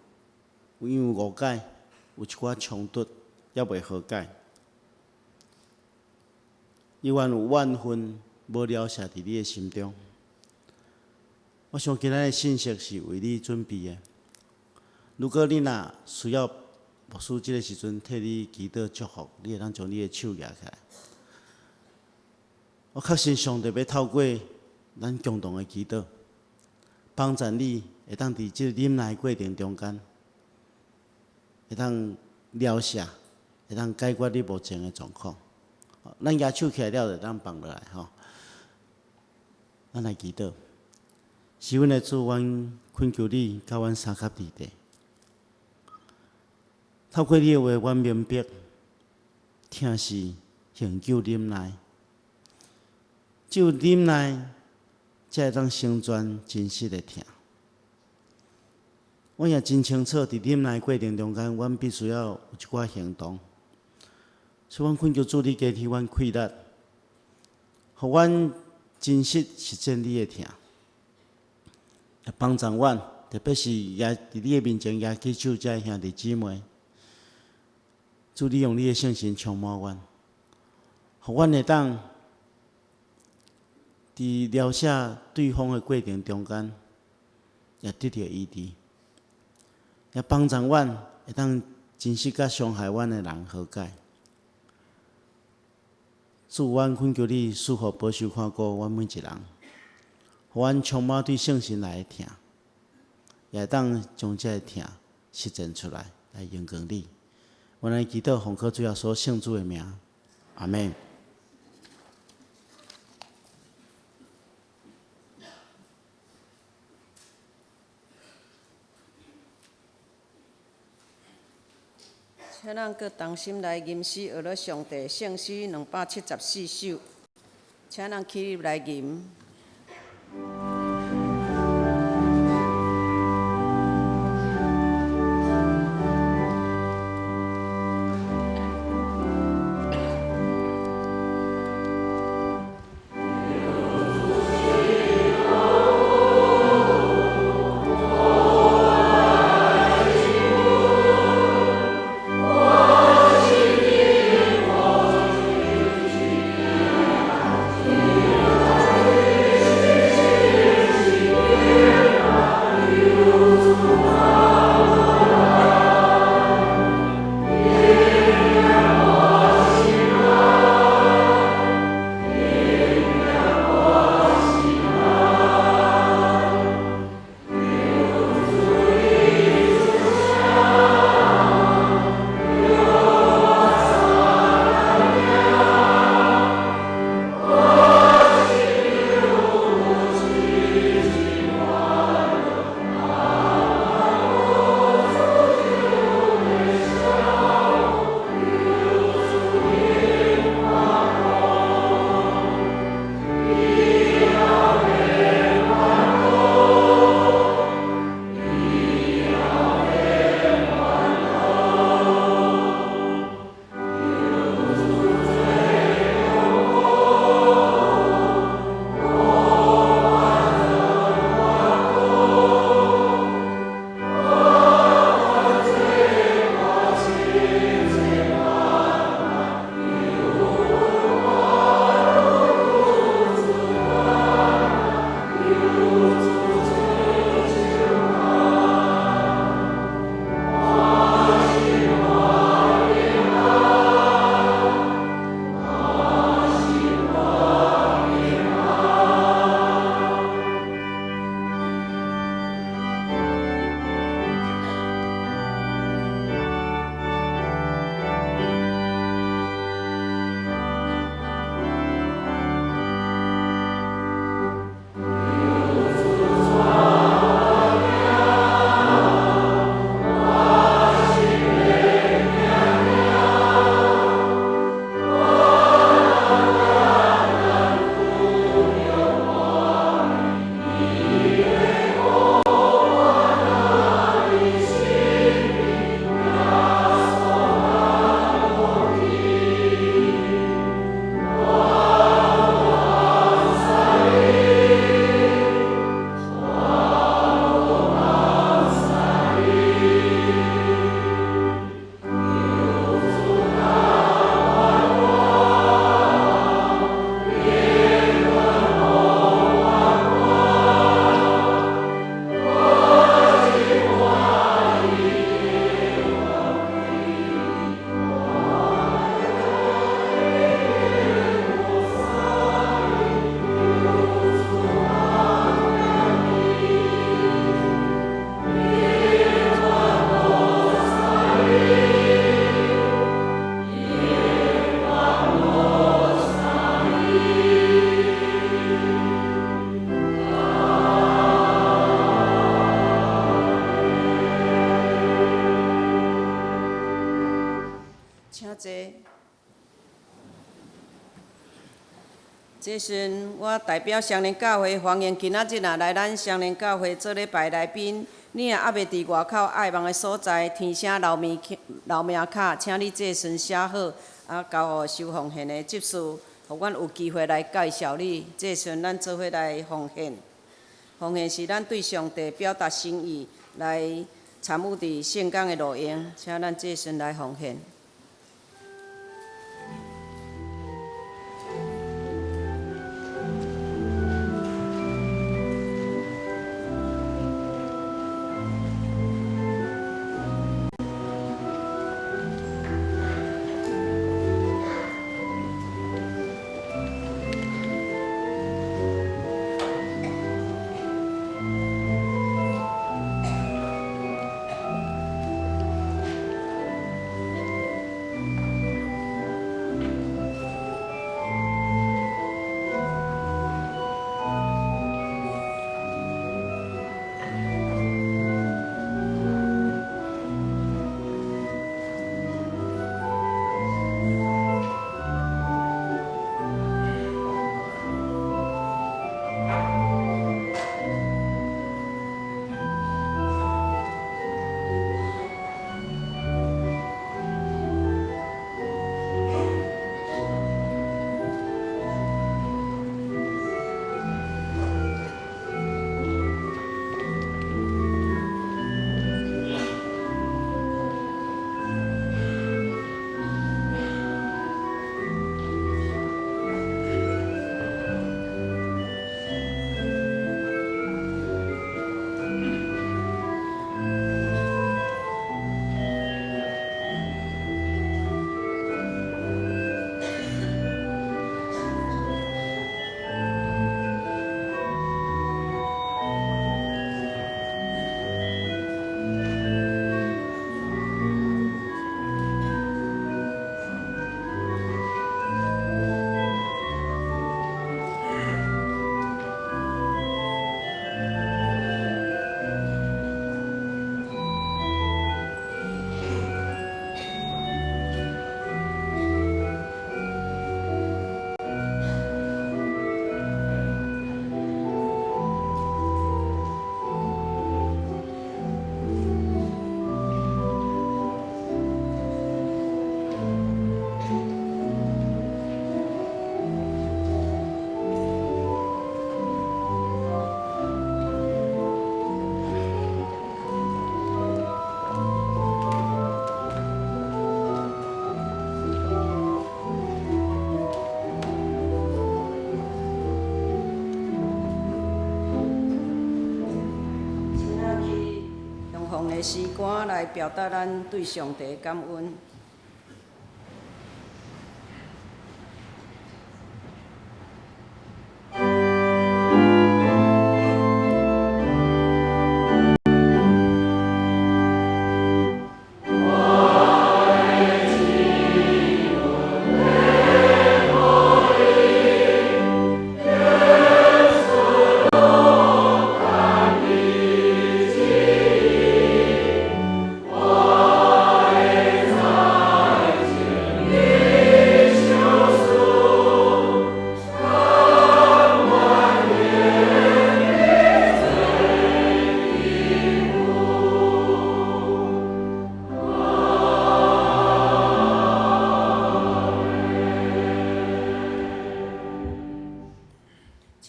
因為誤解，有一寡衝突，猶未和解，猶原有怨恨無了捨佇你的心中。我想今仔的信息是為你準備的。如果你若需要牧師這个時陣替你祈禱祝福，你會當將你的手舉起來。我確信上帝欲透過咱共同的祈禱，幫助你會當佇這個忍耐過程中間，會當療赦，會當解決你目前的狀況。咱舉手起來了，就當放落來吼。咱來祈禱。是阮的主，阮懇求你，佮阮相佮佇地。透過你的話，阮明白，疼是恆久忍耐，只有忍耐，才會當成全真實的疼。阮也真清楚，佇忍耐過程中間，阮必須要有一寡行動。所以，阮懇求主，你加添阮氣力，予阮真實實踐你的疼。也幫助阮，特別是也佇你的面前舉起手，這兄弟姊妹，主你用你的聖神充滿阮，予阮會當佇療赦對方的過程中間，也得著醫治，也幫助阮會當真實佮傷害阮的人和解。主，阮懇求你賜福保守看顧阮每一人。予阮充滿對聖神來的疼，也會當將這个疼實踐出來，來榮光你。阮來祈禱奉靠主耶穌聖子的名，阿門。請咱閣同心來吟詩，學了上帝聖詩274首，請咱起立來吟。請坐。這時我代表雙連教會歡迎今仔日啊來咱雙連教會做禮拜來賓。你若猶未佇外口愛望的所在填寫留名卡，請你這時寫好，啊交予收奉獻的執事，予阮有機會來介紹你。這時咱做伙來奉獻，奉獻是咱對上帝表達心意，來參與佇聖工的路用，請咱這時來奉獻。的詩歌來表達咱對上帝的感恩。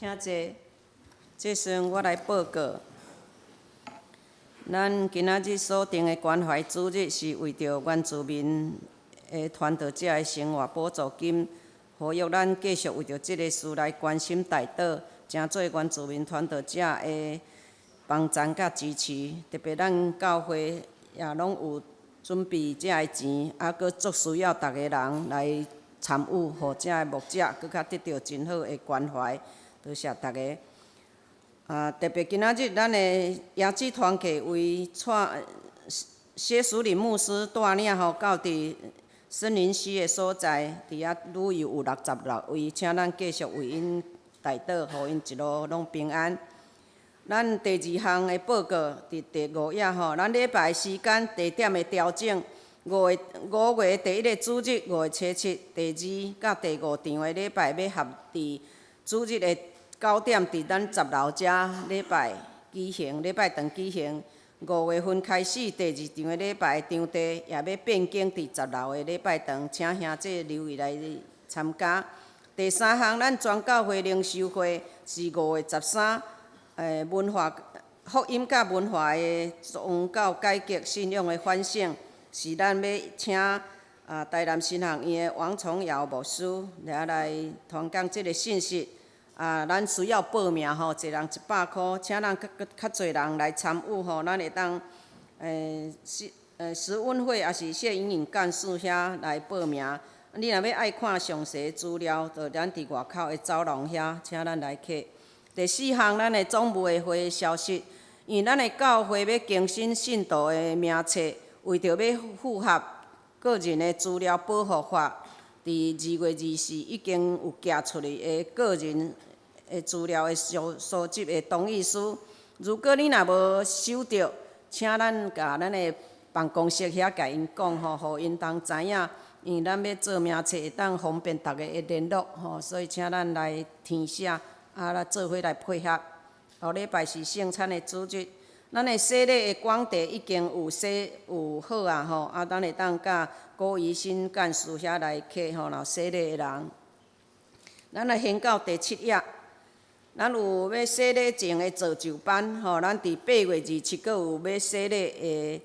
請坐。這時陣我來報告，咱今仔日所定的關懷主日是為著原住民的傳道者的生活補助金，呼籲咱繼續為著這个事來關心代禱，誠做原住民傳道者的幫贊佮支持。特別咱教會也攏有準備這个錢，猶閣足需要逐个人來參與，予這个牧者閣較得著真好的關懷。多謝逐家。啊，特別今仔日咱的椰子團契為蔡謝淑玲牧師帶領吼，到佇森林溪的所在，佇遐旅遊有66位，請咱繼續為𪜶代禱，予𪜶一路攏平安。咱第二項的報告，佇第五頁吼，咱禮拜時間地點的調整，五月第一个主日，5月初7，第二佮第五場的禮拜欲合佇主日的9點，佇咱十樓遮禮拜舉行，禮拜堂舉行。五月份開始，第二場的禮拜場地也欲變更佇十樓的禮拜堂，請兄弟留意來參加。第三項，咱全教會靈修會是5月13，文化福音佮文化的宗教改革信仰的反省，是咱欲請台南神學院的王崇堯牧師來傳講這个信息。啊，咱需要報名吼，一人100箍，請咱較較濟人來參與吼，咱會當時溫會抑是謝盈盈幹事遐來報名。你若欲愛看詳細資料，就咱佇外口的走廊遐，請咱來客。第四項，咱的總務的會消息，因為咱的教會欲更新信徒的名冊，為著欲符合個人的資料保護法，佇2月24已經有寄出去的個人的資料的收集的同意書。如果你若無收著，請咱共咱的辦公室遐共𪜶講吼，予𪜶通知影，因為咱欲做名冊會當方便逐家的聯絡吼，所以請咱來填寫，啊，來做伙來配合。後禮拜是聖餐的主日，咱的洗禮的廣地已經有洗有好啊吼，啊，咱會當佮郭怡新幹事遐來客吼，若洗禮的人。咱來掀到第七頁，咱有欲洗禮前的造就班吼，咱佇8月27閣有欲洗禮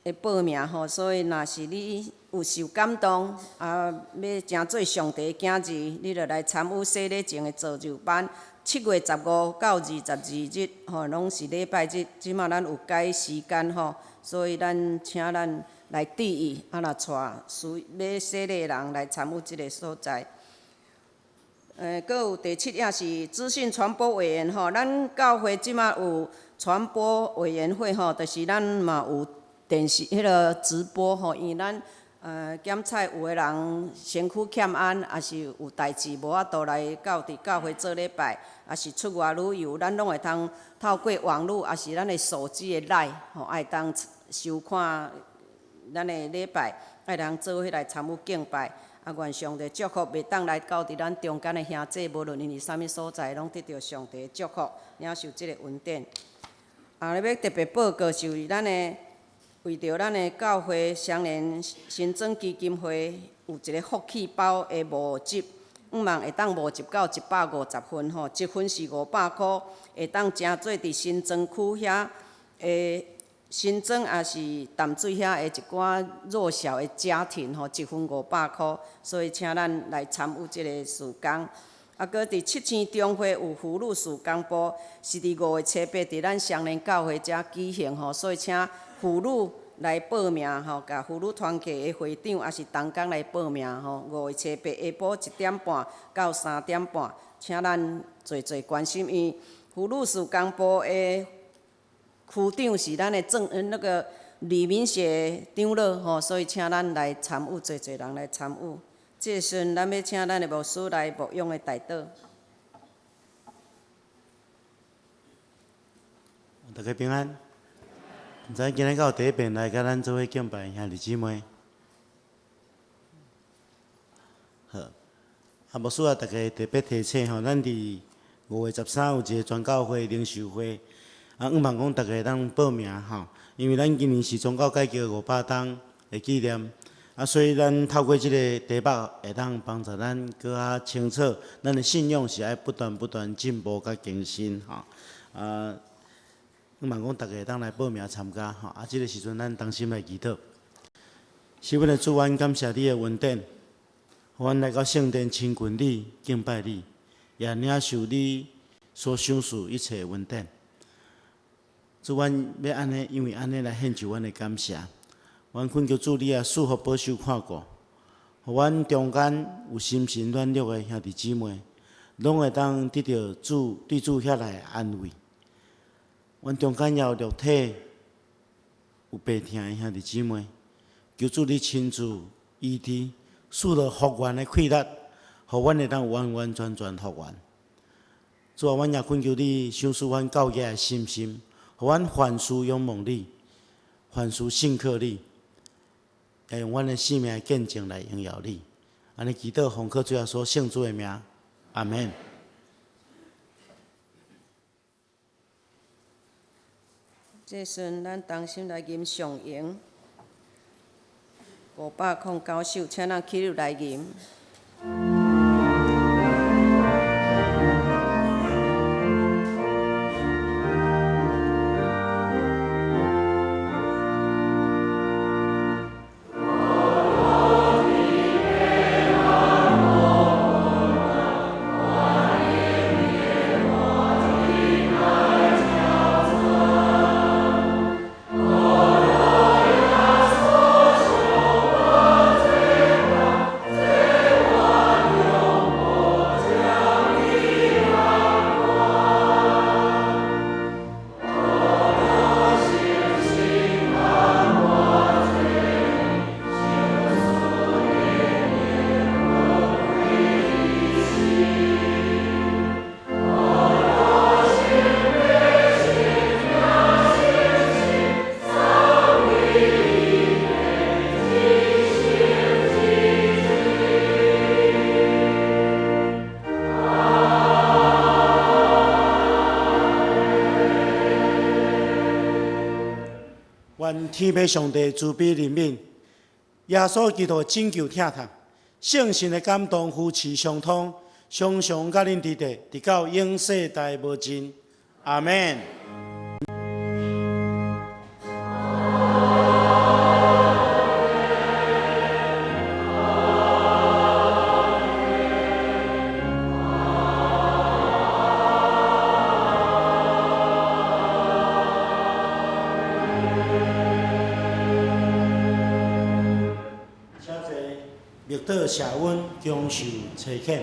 的報名吼，所以若是你有受感動，啊，欲成做上帝的囝兒，你就來參與洗禮前的造就班。7月15到22日吼，攏是禮拜日。這馬咱有改時間吼，所以咱請咱來注意，啊，若帶需欲洗禮的人來參與這个所在。閣有第七頁是資訊傳播委員吼，咱教會這馬有傳播委員會吼，就是咱嘛有電視彼个直播吼，因為咱檢查有的人身軀欠安，抑是有代誌無法度來到佇教會做禮拜，抑是出外旅遊，咱攏會通透過網路，抑是咱的手機的 LINE 吼，會當收看咱的禮拜，愛通做伙來參與敬拜。啊，願上帝祝福，袂當來到佇咱中間的兄弟，無論𪜶佇啥物所在，攏得著上帝的祝福，領受這个恩典。啊，欲特別報告就是咱的。為著咱的教會雙連新莊基金會有一个福氣包的募集，向望會當募集到150份吼，一份是500箍，會當誠做佇新莊區遐的新莊抑是淡水遐的一寡弱小的家庭吼，一份500箍，所以請咱來參與這个事工。啊，閣佇七星中會有婦女事工部，是佇5月初8佇咱雙連教會遮舉行吼，所以請婦女來報名吼，共婦女團契的會長抑是同工來報名吼。5月初8下晡1點半到3點半，請咱濟濟關心，因為婦女事工部的區長是咱的鄭那個李明學長老吼，所以請咱來參與，濟濟人來參與。這時陣，咱欲請咱的牧師來牧養的代禱。大家平安。毋知今日敢有第一遍來佮咱做伙敬拜兄弟姊妹。好，啊，牧師啊，逐家特別提醒吼，咱佇5月13有一個全教會靈修會，啊，向望講逐家會當報名吼，因為咱今年是宗教改革500冬的紀念，啊，所以咱透過這个題目會當幫助咱閣較清楚，咱的信仰是愛不斷不斷進步佮更新吼，啊。向望講，逐家會當來報名參加吼。啊，這个時陣咱同心來祈禱。是阮的主，阮感謝你的恩典，予阮來到聖殿親近你、敬拜你，也領受你所賞賜一切的恩典。主，阮欲按呢，因為按呢來獻上阮的感謝。阮懇求主，你也賜福保守看顧，予阮中間有心神軟弱的兄弟姊妹，攏會當得著主對主遐來的安慰。阮中間也有肉體有病疼的兄弟姊妹，求主你親自醫治，賜予復原的氣力，予阮會當完完全全復原。主啊，阮也懇求你賞賜阮教業的信心，予阮凡事仰望你，凡事信靠你，也用阮的生命見證來榮耀你。按呢祈禱奉靠主耶穌聖子的名，阿們。這時陣，咱同心來吟上詠509首，請咱起立來吟。願天父上帝慈悲憐憫，耶穌基督拯救疼痛，聖神的感動扶持相通，常常佮恁佇佇，直到永世代無盡。阿們。請坐，默禱謝恩，享受差遣。